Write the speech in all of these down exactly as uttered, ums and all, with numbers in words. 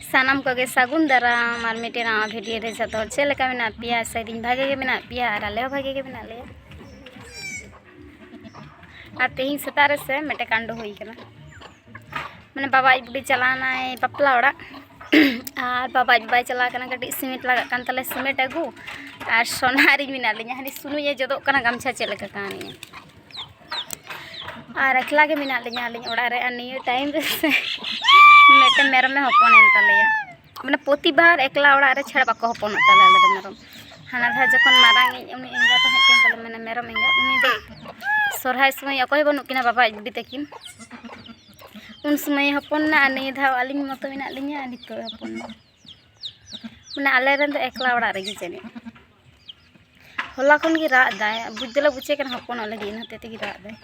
ᱥᱟᱱᱟᱢ ᱠᱚᱜᱮ ᱥᱟᱹᱜᱩᱱ ᱫᱟᱨᱟᱢ ᱟᱨ ᱢᱤᱫᱴᱮᱱ ᱱᱟᱣᱟ ᱵᱷᱤᱰᱤᱭᱳ ᱨᱮ᱾ ᱡᱚᱛᱚ ᱦᱚᱲ ᱪᱮᱫ ᱞᱮᱠᱟ ᱢᱮᱱᱟᱜ ᱯᱮᱭᱟ? ᱥᱮᱫᱤᱧ ᱵᱷᱟᱜᱮ ᱜᱮ ᱢᱮᱱᱟᱜ ᱯᱮᱭᱟ ᱟᱨ ᱟᱞᱮ ᱦᱚᱸ ᱵᱷᱟᱜᱮ ᱜᱮ ᱢᱮᱱᱟᱜ ᱞᱮᱭᱟ᱾ ᱟᱨ ᱛᱮᱦᱮᱧ ᱥᱮᱛᱟᱜ ᱨᱮᱥᱮ ᱢᱤᱫᱴᱮᱱ ᱠᱟᱱᱰᱚ ᱦᱩᱭ ᱠᱟᱱᱟ, ᱢᱟᱱᱮ ᱵᱟᱵᱟ ᱟᱡ ᱵᱩᱰᱤ ᱪᱟᱞᱟᱣ ᱮᱱᱟᱭ ᱵᱟᱯᱞᱟ ᱚᱲᱟᱜ᱾ ᱟᱨ ᱵᱟᱵᱟ ᱟᱡ ᱵᱟᱭ ᱪᱟᱞᱟᱣ ᱠᱟᱱᱟ, ᱠᱟᱹᱴᱤᱡ ᱥᱤᱢᱮᱱᱴ ᱞᱟᱜᱟᱜ ᱠᱟᱱ ᱛᱟᱞᱮ, ᱥᱤᱢᱮᱱᱴ ᱟᱹᱜᱩ᱾ ᱟᱨ ᱥᱚᱱᱟ ᱟᱨ ᱤᱧ ᱢᱮᱱᱟᱜ ᱞᱤᱧᱟ, ᱦᱟᱹᱱᱤ ᱥᱩᱱᱩᱡ ᱮ ᱡᱚᱫᱚᱜ ᱠᱟᱱᱟ ᱜᱟᱢᱪᱷᱟ ᱪᱮᱫ ᱞᱮᱠᱟ ᱠᱟᱱᱤᱧᱟ᱾ ᱟᱨ ᱮᱠᱞᱟ ᱜᱮ ᱢᱮᱱᱟᱜ ᱞᱤᱧᱟ ᱟᱹᱞᱤᱧ ᱚᱲᱟᱜ ᱨᱮ᱾ ᱟᱨ ᱱᱤᱭᱟᱹ ᱴᱟᱭᱤᱢ ᱨᱮ ᱥᱮ ᱢᱤᱫᱴᱮᱱ ᱢᱮᱨᱚᱢᱮ ᱦᱚᱯᱚᱱ ᱮᱱ ᱛᱟᱞᱮᱭᱟ᱾ ᱢᱟᱱᱮ ᱯᱨᱚᱛᱤᱵᱟᱨ ᱮᱠᱞᱟ ᱚᱲᱟᱜ ᱨᱮ ᱪᱷᱟᱲᱟ ᱵᱟᱠᱚ ᱦᱚᱯᱚᱱᱚᱜ ᱛᱟᱞᱮ ᱟᱞᱮ ᱫᱚ ᱢᱮᱨᱚᱢ᱾ ᱦᱟᱱᱟ ᱫᱷᱟᱣ ᱡᱚᱠᱷᱚᱱ ᱢᱟᱨᱟᱝ ᱤᱡ ᱩᱱᱤ ᱮᱸᱜᱟ ᱛᱟᱦᱮᱸ ᱠᱟᱱ ᱛᱟᱞᱮ, ᱢᱟᱱᱮ ᱢᱮᱨᱚᱢ ᱮᱸᱜᱟ, ᱩᱱᱤ ᱫᱚ ᱥᱚᱨᱦᱟᱭ ᱥᱚᱢᱚᱭ ᱚᱠᱚᱭ ᱦᱚᱸ ᱵᱟᱹᱱᱩᱜ ᱠᱤᱱᱟ, ᱵᱟᱵᱟ ᱟᱡ ᱵᱩᱰᱤ ᱛᱟᱹᱠᱤᱱ᱾ ᱩᱱ ᱥᱚᱢᱚᱭᱮ ᱦᱚᱯᱚᱱ ᱮᱱᱟ ᱟᱨ ᱱᱤᱭᱟᱹ ᱫᱷᱟᱣ ᱟᱹᱞᱤᱧ ᱢᱚᱛᱚ ᱢᱮᱱᱟᱜ ᱞᱤᱧᱟ ᱟᱨ ᱱᱤᱛᱚᱜ ᱮ ᱦᱚᱯᱚᱱ ᱮᱱᱟ᱾ ᱢᱟᱱᱮ ᱟᱞᱮ ᱨᱮᱱ ᱫᱚ ᱮᱠᱞᱟ ᱚᱲᱟᱜ ᱨᱮᱜᱮ ᱡᱟᱹᱱᱤᱡ᱾ ᱦᱚᱞᱟ ᱠᱷᱚᱱ ᱜᱮ ᱨᱟᱜ ᱫᱟᱭ, ᱵᱩᱡᱽ ᱫᱚᱞᱮ ᱵᱩᱡᱮ ᱠᱟᱱᱟ ᱦᱚᱯᱚᱱᱚᱜ ᱞᱟᱹᱜᱤᱫ, ᱚᱱᱟ ᱦᱚᱛᱮᱡ ᱛᱮᱜᱮ ᱨᱟᱜ ᱫᱟᱭ᱾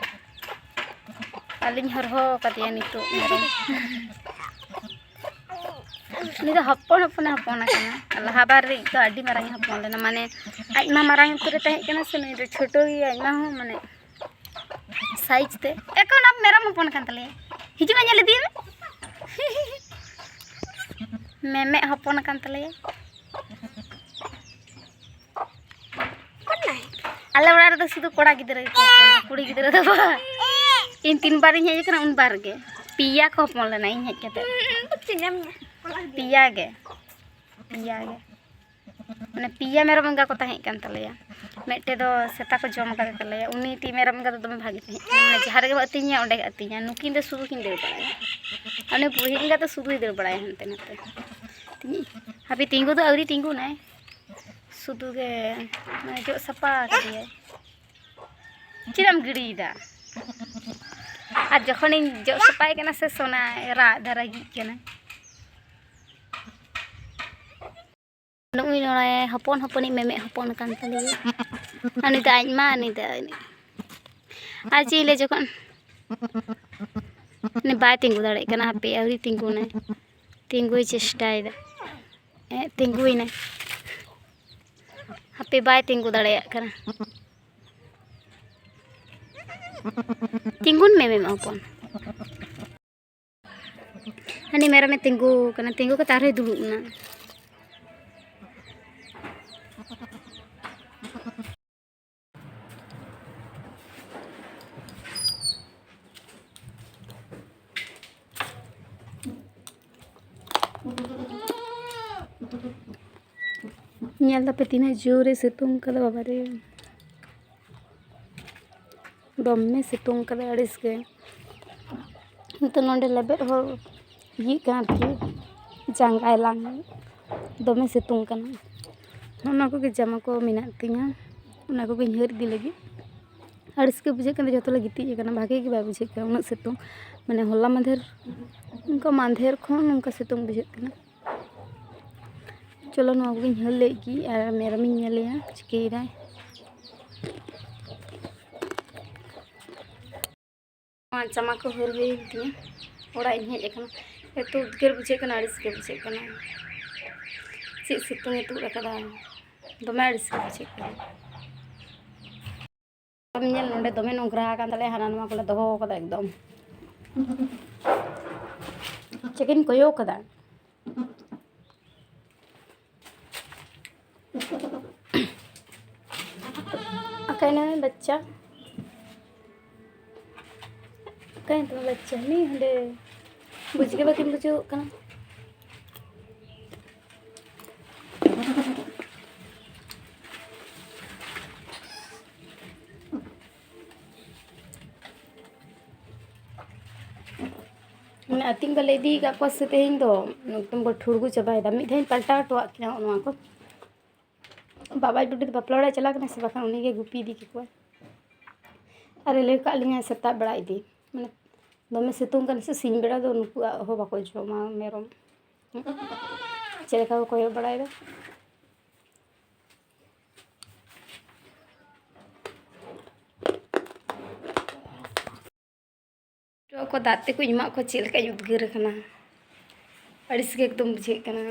ᱟᱹᱞᱤᱧ ᱦᱚᱨᱦᱚ ᱟᱠᱟᱫᱮᱭᱟ ᱱᱤᱛᱚᱜ ᱢᱮᱨᱚᱢ᱾ ᱩᱱᱤ ᱫᱚ ᱦᱚᱯᱚᱱ ᱦᱚᱯᱚᱱᱮ ᱦᱚᱯᱚᱱ ᱟᱠᱟᱱᱟ᱾ ᱞᱟᱦᱟ ᱵᱟᱨ ᱨᱮ ᱫᱚ ᱟᱹᱰᱤ ᱢᱟᱨᱟᱝ ᱮ ᱦᱚᱯᱚᱱ ᱞᱮᱱᱟ, ᱢᱟᱱᱮ ᱟᱡ ᱢᱟ ᱢᱟᱨᱟᱝ ᱩᱛᱟᱹᱨ ᱮ ᱛᱟᱦᱮᱸ ᱠᱟᱱᱟ ᱥᱮ, ᱱᱩᱭ ᱫᱚ ᱪᱷᱳᱴᱳ ᱜᱮᱭᱟ, ᱟᱡ ᱢᱟ ᱦᱚᱸ ᱢᱟᱱᱮ ᱥᱟᱭᱤᱡᱽ ᱛᱮ᱾ ᱮᱠᱷᱚᱱ ᱟᱢ ᱢᱮᱨᱚᱢ ᱦᱚᱯᱚᱱ ᱠᱟᱱ ᱛᱟᱞᱮᱭᱟ, ᱦᱤᱡᱩᱜ ᱢᱮ ᱧᱮᱞ ᱤᱫᱤᱭᱮ ᱢᱮ᱾ ᱢᱮᱢᱮ ᱦᱚᱯᱚᱱ ᱟᱠᱟᱱ ᱛᱟᱞᱮᱭᱟ᱾ ᱟᱞᱮ ᱚᱲᱟᱜ ᱨᱮᱫᱚ ᱥᱩᱫᱷᱩ ᱠᱚᱲᱟ ᱜᱤᱫᱽᱨᱟᱹ ᱜᱮᱠᱚ ᱦᱚᱯᱚᱱᱟ, ᱠᱩᱲᱤ ᱜᱤᱫᱽᱨᱟᱹ ᱫᱚ ᱵᱟᱝ᱾ ᱤᱧ ᱛᱤᱱ ᱵᱟᱨᱤᱧ ᱦᱮᱡ ᱟᱠᱟᱱᱟ, ᱩᱱ ᱵᱟᱨ ᱜᱮ ᱯᱮᱭᱟ ᱠᱚ ᱦᱚᱯᱚᱱ ᱞᱮᱱᱟ ᱤᱧ ᱦᱮᱡ ᱠᱟᱛᱮ᱾ ᱯᱮᱭᱟ ᱜᱮ, ᱯᱮᱭᱟ ᱜᱮ, ᱢᱟᱱᱮ ᱯᱮᱭᱟ ᱢᱮᱨᱚᱢ ᱮᱸᱜᱟ ᱠᱚ ᱛᱟᱦᱮᱸ ᱠᱟᱱ ᱛᱟᱞᱮᱭᱟ᱾ ᱢᱤᱫᱴᱮᱡ ᱫᱚ ᱥᱮᱛᱟ ᱠᱚ ᱡᱚᱢ ᱠᱟᱫᱮ ᱛᱟᱞᱮᱭᱟ, ᱩᱱᱤ ᱴᱤᱡ ᱢᱮᱨᱚᱢ ᱮᱸᱜᱟ ᱫᱚ ᱫᱚᱢᱮ ᱵᱷᱟᱜᱮ ᱛᱟᱦᱮᱸ ᱠᱟᱱᱟ, ᱢᱟᱱᱮ ᱡᱟᱦᱟᱸ ᱨᱮᱜᱮ ᱵᱚ ᱟᱹᱛᱤᱧᱟ ᱚᱸᱰᱮ ᱜᱮ ᱟᱹᱛᱤᱧᱟ᱾ ᱱᱩᱠᱤᱱ ᱫᱚ ᱥᱩᱫᱷᱩ ᱠᱤᱱ ᱫᱟᱹᱲ ᱵᱟᱲᱟᱭᱟ, ᱟᱨ ᱩᱱᱤ ᱵᱩᱲᱦᱤ ᱮᱸᱜᱟ ᱫᱚ ᱥᱩᱫᱷᱩᱭ ᱫᱟᱹᱲ ᱵᱟᱲᱟᱭᱟ ᱦᱟᱱᱛᱮ ᱱᱟᱛᱮ᱾ ᱦᱟᱯᱮ ᱛᱤᱸᱜᱩ ᱫᱚ ᱟᱹᱣᱨᱤ ᱛᱤᱸᱜᱩᱱᱟᱭ, ᱥᱩᱫᱷᱩ ᱜᱮ ᱢᱟᱱᱮ ᱡᱚᱜ ᱥᱟᱯᱷᱟ ᱠᱟᱫᱮᱭᱟᱭ᱾ ᱪᱮᱫᱟᱜ ᱮᱢ ᱜᱤᱰᱤᱭᱮᱫᱟ? ᱟᱨ ᱡᱚᱠᱷᱚᱱᱤᱧ ᱡᱚᱜ ᱥᱟᱯᱷᱟᱭ ᱠᱟᱱᱟ ᱥᱮ ᱥᱚᱱᱟ ᱨᱟᱜ ᱫᱟ, ᱨᱟᱹᱜᱤᱜ ᱠᱟᱱᱟ᱾ ᱱᱩᱜᱼᱩᱭ ᱱᱚᱰᱮ ᱦᱚᱯᱚᱱ ᱦᱚᱯᱚᱱᱤᱡ ᱢᱮᱢᱮ ᱦᱚᱯᱚᱱ ᱟᱠᱟᱱ ᱛᱟᱞᱮᱭᱟ᱾ ᱩᱱᱤ ᱫᱚ ᱟᱡ ᱢᱟ, ᱩᱱᱤ ᱫᱚ ᱟᱡ᱾ ᱟᱨ ᱪᱮᱫ ᱤᱧ ᱞᱟᱹᱭᱟ, ᱡᱚᱠᱷᱚᱱ ᱩᱱᱤ ᱵᱟᱭ ᱛᱤᱸᱜᱩ ᱫᱟᱲᱮᱭᱟᱜ ᱠᱟᱱᱟ, ᱦᱟᱯᱮ ᱟᱹᱣᱨᱤ ᱛᱤᱸᱜᱩᱱᱟᱭ, ᱛᱤᱸᱜᱩᱭ ᱪᱮᱥᱴᱟᱭᱮᱫᱟ᱾ ᱦᱮᱸ, ᱛᱤᱸᱜᱩᱭᱮᱱᱟᱭ, ᱦᱟᱯᱮ ᱵᱟᱭ ᱛᱤᱸᱜᱩ ᱫᱟᱲᱮᱭᱟᱜ ᱠᱟᱱᱟ᱾ ᱛᱤᱸᱜᱩᱱ ᱢᱮ ᱢᱮᱢᱮ ᱦᱚᱯᱚᱱ᱾ ᱦᱟᱹᱱᱤ ᱢᱮᱨᱚᱢᱮ ᱛᱤᱸᱜᱩ ᱟᱠᱟᱱᱟ, ᱛᱤᱸᱜᱩ ᱠᱟᱛᱮ ᱟᱨᱦᱚᱸᱭ ᱫᱩᱲᱩᱵ ᱮᱱᱟ᱾ ᱧᱮᱞ ᱫᱟᱯᱮ ᱛᱤᱱᱟᱹᱜ ᱡᱳᱨᱮ ᱥᱤᱛᱩᱝ ᱠᱟᱫᱟ, ᱵᱟᱵᱟᱨᱮ, ᱫᱚᱢᱮ ᱥᱤᱛᱩᱝ ᱠᱟᱫᱟ ᱟᱹᱲᱤᱥ ᱜᱮ᱾ ᱱᱤᱛᱚᱜ ᱱᱚᱰᱮ ᱞᱮᱵᱮᱫ ᱦᱚᱸ ᱤᱭᱟᱹᱜ ᱠᱟᱱᱟ ᱟᱨᱠᱤ, ᱡᱟᱸᱜᱟᱭ ᱞᱟᱝ, ᱫᱚᱢᱮ ᱥᱤᱛᱩᱝ ᱠᱟᱱᱟ᱾ ᱱᱚᱜᱼᱚ ᱱᱚᱣᱟ ᱠᱚᱜᱮ ᱡᱟᱢᱟ ᱠᱚ ᱢᱮᱱᱟᱜ ᱛᱤᱧᱟᱹ, ᱚᱱᱟ ᱠᱚᱜᱮᱧ ᱦᱟᱹᱨ ᱤᱫᱤ ᱞᱟᱹᱜᱤᱫ᱾ ᱟᱹᱲᱤᱥ ᱜᱮ ᱵᱩᱡᱷᱟᱹᱜ ᱠᱟᱱᱟ, ᱡᱚᱛᱚ ᱞᱮ ᱜᱤᱛᱤᱡ ᱟᱠᱟᱱᱟ, ᱵᱷᱟᱜᱮ ᱜᱮ ᱵᱟᱭ ᱵᱩᱡᱷᱟᱹᱜ ᱠᱟᱱᱟ ᱩᱱᱟᱹᱜ ᱥᱤᱛᱩᱝ᱾ ᱢᱟᱱᱮ ᱦᱚᱞᱟ ᱢᱟᱫᱷᱮᱨ, ᱚᱱᱠᱟ ᱢᱟᱫᱷᱮᱨ ᱠᱷᱚᱱ ᱱᱚᱝᱠᱟ ᱥᱤᱛᱩᱝ ᱵᱩᱡᱷᱟᱹᱜ ᱠᱟᱱᱟ᱾ ᱪᱚᱞᱚ, ᱱᱚᱣᱟ ᱠᱚᱜᱮᱧ ᱦᱟᱹᱨ ᱞᱮᱫ ᱜᱮ ᱟᱨ ᱢᱮᱨᱚᱢᱤᱧ ᱧᱮᱞᱮᱭᱟ ᱪᱤᱠᱟᱹᱭᱮᱫᱟᱭ᱾ ᱱᱚᱣᱟ ᱡᱟᱢᱟ ᱠᱚ ᱦᱟᱹᱨ ᱦᱩᱭᱮᱱ ᱛᱤᱧᱟᱹ, ᱚᱲᱟᱜ ᱤᱧ ᱦᱮᱡ ᱟᱠᱟᱱᱟ᱾ ᱮᱛᱚ ᱩᱫᱽᱜᱟᱹᱨ ᱵᱩᱡᱷᱟᱹᱜ ᱠᱟᱱᱟ, ᱟᱹᱲᱤᱥ ᱜᱮ ᱵᱩᱡᱷᱟᱹᱜ ᱠᱟᱱᱟ᱾ ᱪᱮᱫ ᱥᱤᱛᱩᱝ ᱮ ᱛᱩᱫ ᱟᱠᱟᱫᱟ, ᱫᱚᱢᱮ ᱟᱹᱲᱤᱥ ᱜᱮ ᱵᱩᱡᱷᱟᱹᱜ ᱠᱟᱱᱟ᱾ ᱧᱮᱞ, ᱱᱚᱰᱮ ᱫᱚᱢᱮ ᱱᱚᱝᱨᱟ ᱟᱠᱟᱱ ᱛᱟᱞᱮᱭᱟ, ᱦᱟᱱᱟ ᱱᱚᱣᱟ ᱠᱚᱞᱮ ᱫᱚᱦᱚ ᱟᱠᱟᱫᱟ ᱮᱠᱫᱚᱢ᱾ ᱪᱮᱫ ᱤᱧ ᱠᱚᱭᱚᱜ ᱠᱟᱫᱟ᱾ ᱚᱠᱟᱭᱮᱱᱟᱭ ᱵᱟᱪᱪᱟ? ᱚᱠᱟᱭᱮᱱ ᱛᱟᱢᱟ ᱵᱟᱪᱪᱟ? ᱦᱟᱹᱱᱤ ᱦᱟᱸᱰᱮ᱾ ᱵᱩᱡᱽ ᱜᱮ ᱵᱟᱹᱠᱤᱱ ᱵᱩᱡᱷᱟᱹᱣᱚᱜ ᱠᱟᱱᱟ᱾ ᱢᱟᱱᱮ ᱟᱹᱛᱤᱧ ᱵᱟᱞᱮ ᱤᱫᱤ ᱟᱠᱟᱫ ᱠᱚᱣᱟ ᱥᱮ ᱛᱮᱦᱮᱧ ᱫᱚ ᱮᱠᱫᱚᱢ ᱠᱚ ᱴᱷᱩᱲᱜᱩ ᱪᱟᱵᱟᱭᱮᱫᱟ᱾ ᱢᱤᱫ ᱫᱷᱟᱣ ᱤᱧ ᱯᱟᱞᱴᱟᱣ ᱦᱚᱴᱚᱣᱟᱜ ᱠᱤᱱᱟ ᱱᱚᱣᱟ ᱠᱚ᱾ ᱵᱟᱵᱟᱭ ᱵᱩᱰᱷᱤ ᱫᱚ ᱵᱟᱯᱞᱟ ᱚᱲᱟᱜ ᱪᱟᱞᱟᱣ ᱠᱟᱱᱟ ᱥᱮ, ᱵᱟᱠᱷᱟᱱ ᱩᱱᱤᱜᱮ ᱜᱩᱯᱤ ᱤᱫᱤ ᱠᱮᱠᱚᱣᱟᱭ᱾ ᱟᱨ ᱞᱟᱹᱭ ᱠᱟᱜ ᱞᱤᱧᱟᱭ ᱥᱮᱛᱟᱜ ᱵᱮᱲᱟ ᱤᱫᱤ, ᱢᱟᱱᱮ ᱫᱚᱢᱮ ᱥᱤᱛᱩᱝ ᱠᱟᱱᱟ ᱥᱮ, ᱥᱤᱧ ᱵᱮᱲᱟ ᱫᱚ ᱱᱩᱠᱩᱣᱟᱜ ᱦᱚᱸ ᱵᱟᱠᱚ ᱡᱚᱢᱟ ᱢᱮᱨᱚᱢ᱾ ᱪᱮᱫ ᱞᱮᱠᱟ ᱠᱚ ᱠᱚᱭᱚᱜ ᱵᱟᱲᱟᱭᱮᱫᱟ᱾ ᱡᱚ ᱠᱚ ᱫᱟᱜ ᱛᱮᱠᱚ ᱮᱢᱟᱜ ᱠᱚᱣᱟ, ᱪᱮᱫ ᱞᱮᱠᱟᱧ ᱩᱫᱽᱜᱟᱹᱨ ᱟᱠᱟᱱᱟ, ᱟᱹᱲᱤᱥ ᱜᱮ ᱮᱠᱫᱚᱢ ᱵᱩᱡᱷᱟᱹᱜ ᱠᱟᱱᱟ᱾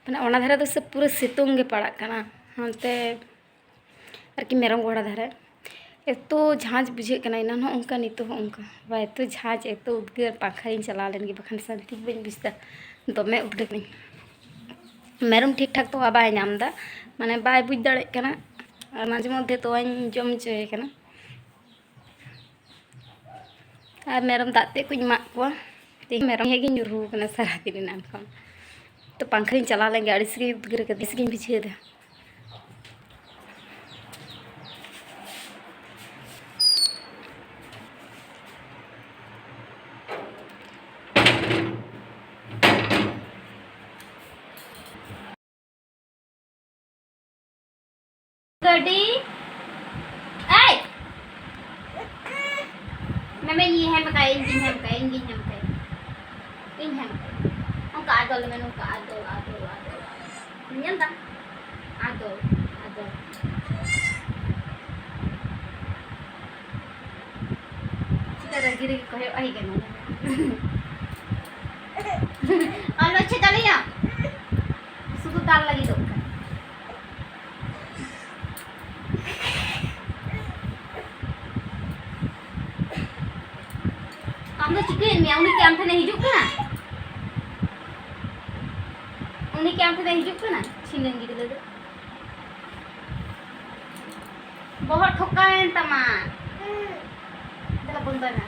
ᱢᱟᱱᱮ ᱚᱱᱟ ᱫᱷᱟᱨᱮ ᱫᱚ ᱥᱮ ᱯᱩᱨᱟᱹ ᱥᱤᱛᱩᱝ ᱜᱮ ᱯᱟᱲᱟᱜ ᱠᱟᱱᱟ, ᱦᱟᱱᱛᱮ ᱟᱨᱠᱤ ᱢᱮᱨᱚᱢ ᱜᱚᱲᱟ ᱫᱷᱟᱨᱮ᱾ ᱮᱛᱚ ᱡᱷᱟᱸᱡ ᱵᱩᱡᱷᱟᱹᱜ ᱠᱟᱱᱟ, ᱮᱱᱟᱱ ᱦᱚᱸ ᱚᱱᱠᱟ, ᱱᱤᱛᱚᱜ ᱦᱚᱸ ᱚᱱᱠᱟ᱾ ᱵᱟ, ᱮᱛᱚ ᱡᱷᱟᱸᱡ, ᱮᱛᱚ ᱩᱫᱽᱜᱟᱹᱨ, ᱯᱟᱝᱠᱷᱟ ᱨᱤᱧ ᱪᱟᱞᱟᱣ ᱞᱮᱱ ᱜᱮ, ᱵᱟᱠᱷᱟᱱ ᱥᱟᱱᱛᱤ ᱜᱮ ᱵᱟᱹᱧ ᱵᱩᱡᱽ ᱮᱫᱟ, ᱫᱚᱢᱮ ᱩᱫᱽᱜᱟᱹᱨ ᱠᱟᱹᱱᱟᱹᱧ᱾ ᱢᱮᱨᱚᱢ ᱴᱷᱤᱠ ᱴᱷᱟᱠ ᱛᱚᱣᱟ ᱵᱟᱭ ᱧᱟᱢ ᱮᱫᱟ, ᱢᱟᱱᱮ ᱵᱟᱭ ᱵᱩᱡᱽ ᱫᱟᱲᱮᱭᱟᱜ ᱠᱟᱱᱟ, ᱟᱨ ᱢᱟᱡᱷᱮ ᱢᱚᱫᱽᱫᱷᱮ ᱛᱚᱣᱟᱧ ᱡᱚᱢ ᱦᱚᱪᱚᱭᱮ ᱠᱟᱱᱟ᱾ ᱟᱨ ᱢᱮᱨᱚᱢ ᱫᱟᱜ ᱛᱮᱫ ᱠᱚᱧ ᱮᱢᱟᱜ ᱠᱚᱣᱟ᱾ ᱛᱮᱦᱮᱧ ᱢᱮᱨᱚᱢ ᱦᱮᱡ ᱜᱤᱧ ᱧᱩᱨᱦᱩ ᱟᱠᱟᱱᱟ ᱥᱟᱨᱟᱫᱤᱱ ᱮᱱᱟᱱ ᱠᱷᱚᱱ᱾ ᱛᱚ ᱯᱟᱝᱠᱷᱟ ᱨᱤᱧ ᱪᱟᱞᱟᱣ ᱞᱮᱱ ᱜᱮ, ᱟᱹᱲᱤᱥ ᱜᱤᱧ ᱩᱫᱽᱜᱟᱹᱨ ᱠᱟᱫᱟ, ᱟᱹᱲᱤᱥ ᱜᱤᱧ ᱵᱩᱡᱷᱟᱹᱣ ᱮᱫᱟ᱾ ᱜᱟᱹᱰᱤ, ᱮᱭ! ᱢᱮᱢᱮ, ᱤᱧ ᱦᱮᱢ ᱠᱟᱭ, ᱤᱧ ᱜᱤᱧ ᱦᱮᱢ ᱠᱟᱭ, ᱤᱧ ᱜᱤᱧ ᱦᱮᱢ ᱠᱟᱭ, ᱤᱧ ᱦᱮᱢ ᱠᱟᱭ᱾ ᱱᱚᱝᱠᱟ ᱟᱫᱚᱞ ᱢᱮ, ᱱᱚᱝᱠᱟ ᱟᱫᱚᱞ, ᱟᱫᱚᱞ, ᱟᱫᱚᱞ, ᱟᱫᱚᱞ᱾ ᱧᱮᱞ ᱫᱟᱢ? ᱟᱫᱚᱞ, ᱟᱫᱚᱞ᱾ ᱪᱤᱠᱟᱹ ᱨᱟᱹᱜᱤ ᱨᱟᱹᱜᱤ ᱠᱚᱭᱚᱜ ᱟᱭ ᱠᱟᱱᱟ᱾ ᱟᱢ ᱫᱚ ᱪᱮᱫ ᱫᱟᱲᱮᱭᱟᱜ? ᱥᱩᱫᱷᱩ ᱫᱟᱞ ᱞᱟᱹᱜᱤᱫᱚᱜ ᱠᱟᱱᱟ᱾ ᱟᱢ ᱫᱚ ᱪᱤᱠᱟᱹᱭᱮᱱ ᱢᱮᱭᱟ? ᱩᱱᱤ ᱠᱤ ᱟᱢ ᱴᱷᱮᱱᱮ ᱦᱤᱡᱩᱜ ᱠᱟᱱᱟ? ᱩᱱᱤ ᱠᱤ ᱟᱢ ᱴᱷᱮᱱᱮ ᱦᱤᱡᱩᱜ ᱠᱟᱱᱟ? ᱪᱷᱤᱱᱟᱹᱱ ᱜᱤᱫᱽᱨᱟᱹ ᱫᱚ᱾ ᱵᱚᱦᱚᱜ ᱴᱷᱚᱠᱟᱣᱮᱱ ᱛᱟᱢᱟ᱾ ᱫᱮᱞᱟ ᱵᱚᱱᱫᱚᱭ ᱢᱮ᱾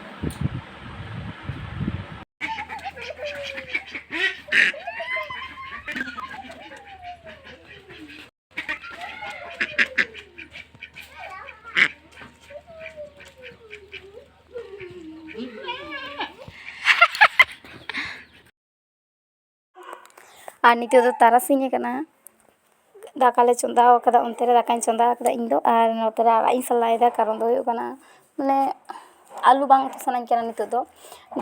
ᱟᱨ ᱱᱤᱛᱚᱜ ᱫᱚ ᱛᱟᱨᱟᱥᱤᱧ ᱟᱠᱟᱱᱟ᱾ ᱫᱟᱠᱟ ᱞᱮ ᱪᱚᱸᱫᱟ ᱟᱠᱟᱫᱟ, ᱚᱱᱛᱮ ᱨᱮ ᱫᱟᱠᱟᱧ ᱪᱚᱸᱫᱟ ᱟᱠᱟᱫᱟ ᱤᱧ ᱫᱚ, ᱟᱨ ᱱᱚᱛᱮ ᱨᱮ ᱟᱲᱟᱜ ᱤᱧ ᱥᱟᱞᱟᱭᱮᱫᱟ᱾ ᱠᱟᱨᱚᱱ ᱫᱚ ᱦᱩᱭᱩᱜ ᱠᱟᱱᱟ, ᱢᱟᱱᱮ, ᱟᱹᱞᱩ ᱵᱟᱝ ᱩᱛᱩ ᱥᱟᱱᱟᱧ ᱠᱟᱱᱟ ᱱᱤᱛᱚᱜ ᱫᱚ᱾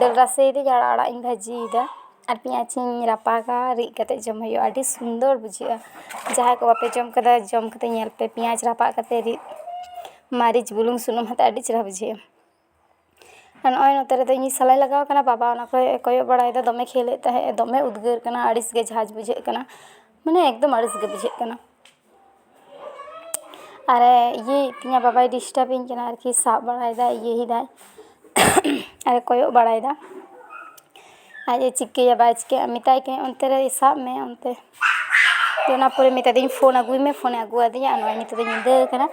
ᱫᱟᱹᱞ ᱨᱟᱥᱮᱭᱮᱫᱟᱹᱧ ᱟᱨ ᱟᱲᱟᱜ ᱤᱧ ᱵᱷᱟᱹᱡᱤᱭᱮᱫᱟ, ᱟᱨ ᱯᱮᱸᱭᱟᱡᱽ ᱤᱧ ᱨᱟᱯᱟᱜᱟ, ᱨᱤᱫ ᱠᱟᱛᱮ ᱡᱚᱢ ᱦᱩᱭᱩᱜᱼᱟ, ᱟᱹᱰᱤ ᱥᱩᱱᱫᱚᱨ ᱵᱩᱡᱷᱟᱹᱜᱼᱟ᱾ ᱡᱟᱦᱟᱸᱭ ᱠᱚ ᱵᱟᱯᱮ ᱡᱚᱢ ᱠᱟᱫᱟ, ᱡᱚᱢ ᱠᱟᱛᱮ ᱧᱮᱞ ᱯᱮ, ᱯᱮᱸᱭᱟᱡᱽ ᱨᱟᱯᱟᱜ ᱠᱟᱛᱮ ᱨᱤᱫ, ᱢᱟᱹᱨᱤᱪ, ᱵᱩᱞᱩᱝ, ᱥᱩᱱᱩᱢ ᱟᱛᱮ ᱟᱹᱰᱤ ᱪᱮᱦᱨᱟ ᱵᱩᱡᱷᱟᱹᱜᱼᱟ᱾ ᱟᱨ ᱱᱚᱜᱼᱚᱭ ᱱᱚᱛᱮ ᱨᱮᱫᱚ ᱤᱧᱤᱡ ᱥᱟᱞᱟᱭ ᱞᱟᱜᱟᱣ ᱠᱟᱱᱟ, ᱵᱟᱵᱟ ᱚᱱᱟ ᱠᱚᱭ ᱠᱚᱭᱚᱜ ᱵᱟᱲᱟᱭᱮᱫᱟ, ᱫᱚᱢᱮ ᱠᱷᱮᱞᱮᱫ ᱛᱟᱦᱮᱸᱫ, ᱫᱚᱢᱮ ᱩᱫᱽᱜᱟᱹᱨ ᱠᱟᱱᱟ, ᱟᱹᱲᱤᱥ ᱜᱮ ᱡᱷᱟᱡᱽ ᱵᱩᱡᱷᱟᱹᱜ ᱠᱟᱱᱟ, ᱢᱟᱱᱮ ᱮᱠᱫᱚᱢ ᱟᱹᱲᱤᱥ ᱜᱮ ᱵᱩᱡᱷᱟᱹᱜ ᱠᱟᱱᱟ᱾ ᱟᱨᱮ ᱤᱭᱟᱹᱭᱮᱫ ᱛᱤᱧᱟ, ᱵᱟᱵᱟᱭ ᱰᱤᱥᱴᱟᱵᱤᱧ ᱠᱟᱱᱟ ᱟᱨᱠᱤ, ᱥᱟᱵ ᱵᱟᱲᱟᱭᱮᱫᱟᱭ, ᱤᱭᱟᱹᱭᱮᱫᱟᱭ᱾ ᱟᱨᱮ ᱠᱚᱭᱚᱜ ᱵᱟᱲᱟᱭᱮᱫᱟ, ᱟᱡ ᱮ ᱪᱤᱠᱟᱹᱭᱟ ᱵᱟᱭ ᱪᱤᱠᱟᱹᱭᱟ᱾ ᱢᱮᱛᱟᱭ ᱠᱟᱹᱱᱟᱹᱧ, "ᱚᱱᱛᱮ ᱨᱮ ᱥᱟᱵ ᱢᱮ ᱚᱱᱛᱮ᱾" ᱚᱱᱟ ᱯᱚᱨᱮ ᱢᱮᱛᱟᱫᱤᱧ, "ᱯᱷᱳᱱ ᱟᱹᱜᱩᱭ ᱢᱮ", ᱯᱷᱳᱱᱮ ᱟᱹᱜᱩ ᱟᱹᱫᱤᱧᱟ᱾ ᱟᱨ ᱱᱚᱜᱼᱚᱭ ᱱᱤᱛᱚᱜ ᱫᱚ ᱧᱤᱫᱟᱹ ᱠᱟᱱᱟ,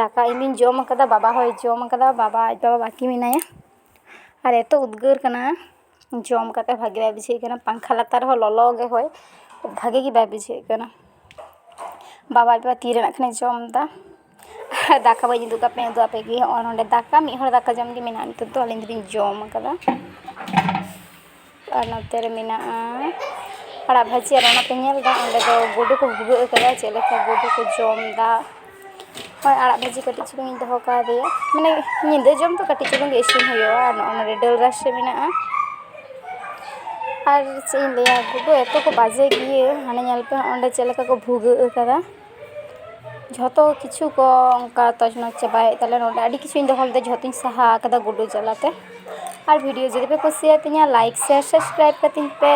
ᱫᱟᱠᱟ ᱤᱧ ᱫᱩᱧ ᱡᱚᱢ ᱠᱟᱫᱟ, ᱵᱟᱵᱟ ᱦᱚᱸᱭ ᱡᱚᱢ ᱠᱟᱫᱟ, ᱵᱟᱵᱟ ᱟᱡ ᱵᱟᱵᱟ ᱵᱟᱹᱠᱤ ᱢᱮᱱᱟᱭᱟ᱾ ᱟᱨ ᱮᱛᱚ ᱩᱫᱽᱜᱟᱹᱨ ᱠᱟᱱᱟ, ᱡᱚᱢ ᱠᱟᱛᱮ ᱵᱷᱟᱜᱮ ᱵᱟᱭ ᱵᱩᱡᱷᱟᱹᱜ ᱠᱟᱱᱟ, ᱯᱟᱝᱠᱷᱟ ᱞᱟᱛᱟᱨ ᱨᱮᱦᱚᱸ ᱞᱚᱞᱚ ᱜᱮ ᱦᱚᱭ, ᱵᱷᱟᱜᱮ ᱜᱮ ᱵᱟᱭ ᱵᱩᱡᱷᱟᱹᱜ ᱠᱟᱱᱟ᱾ ᱵᱟᱵᱟ ᱟᱡ ᱵᱟᱵᱟ ᱛᱤᱨᱮ ᱱᱟᱜ ᱠᱷᱟᱱᱮ ᱡᱚᱢ ᱮᱫᱟ᱾ ᱫᱟᱠᱟ ᱵᱟᱹᱧ ᱩᱫᱩᱜ ᱟᱯᱮ, ᱩᱫᱩᱜ ᱟᱯᱮ ᱜᱮ᱾ ᱦᱚᱸᱜᱼᱚᱭ ᱱᱚᱰᱮ ᱫᱟᱠᱟ, ᱢᱤᱫ ᱦᱚᱲ ᱫᱟᱠᱟ ᱡᱚᱢ ᱜᱮ ᱢᱮᱱᱟᱜᱼᱟ ᱱᱤᱛᱚᱜ ᱫᱚ, ᱟᱹᱞᱤᱧ ᱫᱚᱞᱤᱧ ᱡᱚᱢ ᱟᱠᱟᱫᱟ᱾ ᱟᱨ ᱱᱚᱛᱮ ᱨᱮ ᱢᱮᱱᱟᱜᱼᱟ ᱟᱲᱟᱜ ᱵᱷᱟᱹᱡᱤ, ᱟᱨ ᱚᱱᱟ ᱯᱮ ᱧᱮᱞ ᱮᱫᱟ, ᱚᱸᱰᱮ ᱫᱚ ᱜᱩᱰᱩ ᱠᱚ ᱵᱷᱩᱜᱟᱹᱜ ᱟᱠᱟᱫᱟ, ᱪᱮᱫ ᱞᱮᱠᱟ ᱜᱩᱰᱩ ᱠᱚ ᱡᱚᱢ ᱮᱫᱟ᱾ ᱦᱳᱭ, ᱟᱲᱟᱜ ᱵᱷᱟᱹᱡᱤ ᱠᱟᱹᱴᱤᱡ ᱪᱩᱞᱩᱝ ᱤᱧ ᱫᱚᱦᱚ ᱠᱟᱫᱮᱭᱟ, ᱢᱟᱱᱮ ᱧᱤᱫᱟᱹ ᱡᱚᱢ ᱫᱚ ᱠᱟᱹᱴᱤᱡ ᱪᱩᱞᱩᱝ ᱜᱮ ᱤᱥᱤᱱ ᱦᱩᱭᱩᱜᱼᱟ᱾ ᱟᱨ ᱱᱚᱜᱼᱚ ᱱᱚᱰᱮ ᱰᱟᱹᱞ ᱨᱟᱥᱮ ᱢᱮᱱᱟᱜᱼᱟ᱾ ᱟᱨ ᱪᱮᱫ ᱤᱧ ᱞᱟᱹᱭᱟ, ᱜᱩᱰᱩ ᱮᱛᱚ ᱠᱚ ᱵᱟᱡᱮ ᱜᱮᱭᱟ, ᱦᱟᱱᱮ ᱧᱮᱞ ᱯᱮ ᱚᱸᱰᱮ ᱪᱮᱫ ᱞᱮᱠᱟ ᱠᱚ ᱵᱷᱩᱜᱟᱹᱜ ᱟᱠᱟᱫᱟ᱾ ᱡᱷᱚᱛᱚ ᱠᱤᱪᱷᱩ ᱠᱚ ᱚᱱᱠᱟ ᱛᱚᱪᱱᱚᱪ ᱪᱟᱵᱟᱭᱮᱫ ᱛᱟᱞᱮ᱾ ᱱᱚᱰᱮ ᱟᱹᱰᱤ ᱠᱤᱪᱷᱩᱧ ᱫᱚᱦᱚ ᱞᱮᱫᱟ, ᱡᱷᱚᱛᱚᱧ ᱥᱟᱦᱟ ᱟᱠᱟᱫᱟ ᱜᱩᱰᱩ ᱡᱟᱞᱟᱛᱮ᱾ ᱟᱨ ᱵᱷᱤᱰᱤᱭᱳ ᱡᱩᱫᱤ ᱯᱮ ᱠᱩᱥᱤᱭᱟᱛᱤᱧᱟ, ᱞᱟᱭᱤᱠ, ᱥᱮᱭᱟᱨ, ᱥᱟᱵᱥᱠᱨᱟᱭᱤᱵ ᱠᱟᱹᱛᱤᱧ ᱯᱮ᱾